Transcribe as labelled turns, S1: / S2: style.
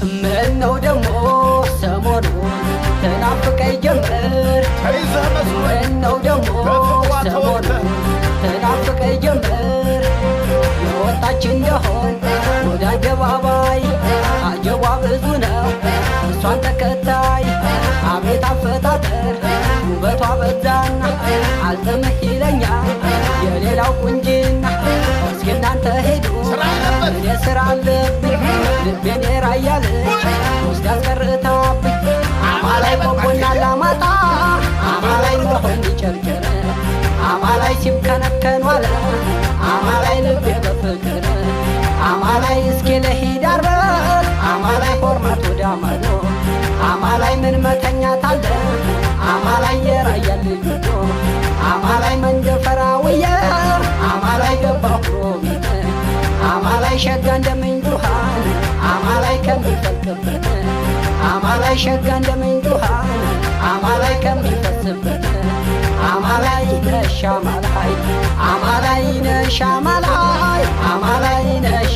S1: ምነው ደግሞ ሰሞኑን ትናፍቀኝ ጀመር?
S2: ተይዘህ መስሎኝ
S1: ምነው ደግሞ
S2: በፍቅሯ ተወግተህ
S1: ሰሞኑን ትናፍቀኝ ጀመር? የወጣች እንደሆን ወደ አደባባይ አጀቧ ብዙ ነው እሷን ተከታይ። አቤት አፈጣጠር ውበቷ በዛና አልጥምህ ይለኛል የሌላው ቁንጅና። እስኪ እናንተ ሄዱ
S2: ስራ አለበት።
S1: እኔ ስራ አለብኝ። ልቤን የራያ ልጅ ውስጥ ያስቀርታብኝ። አማላይ ቆቦና ላማጣ፣ አማላይ መሆን ጨርጨር፣ አማላይ ሲብከነከን ዋለ፣ አማላይ ልቤ በፍቅር። አማላይ እስኪ ልሂድ አርበት፣ አማላይ ሆርማት ወደ ማዶ፣ አማላይ ምን መተኛት አለ፣ አማላይ የራያ ልጅ ወዶ፣ አማላይ መንደፈራውየ፣ አማላይ ገባሁ ሮቢት፣ አማላይ ሸጋ እንደምንጭ ውሃን፣ አማላይ ከሚፈልቅበት፣ አማላይ ሸጋ እንደምንጭ ውሃን፣ አማላይ ከሚፈስበት። አማላይ ነሽ አማላይ፣ አማላይ ነሽ አማላይ፣ አማላይ ነሽ።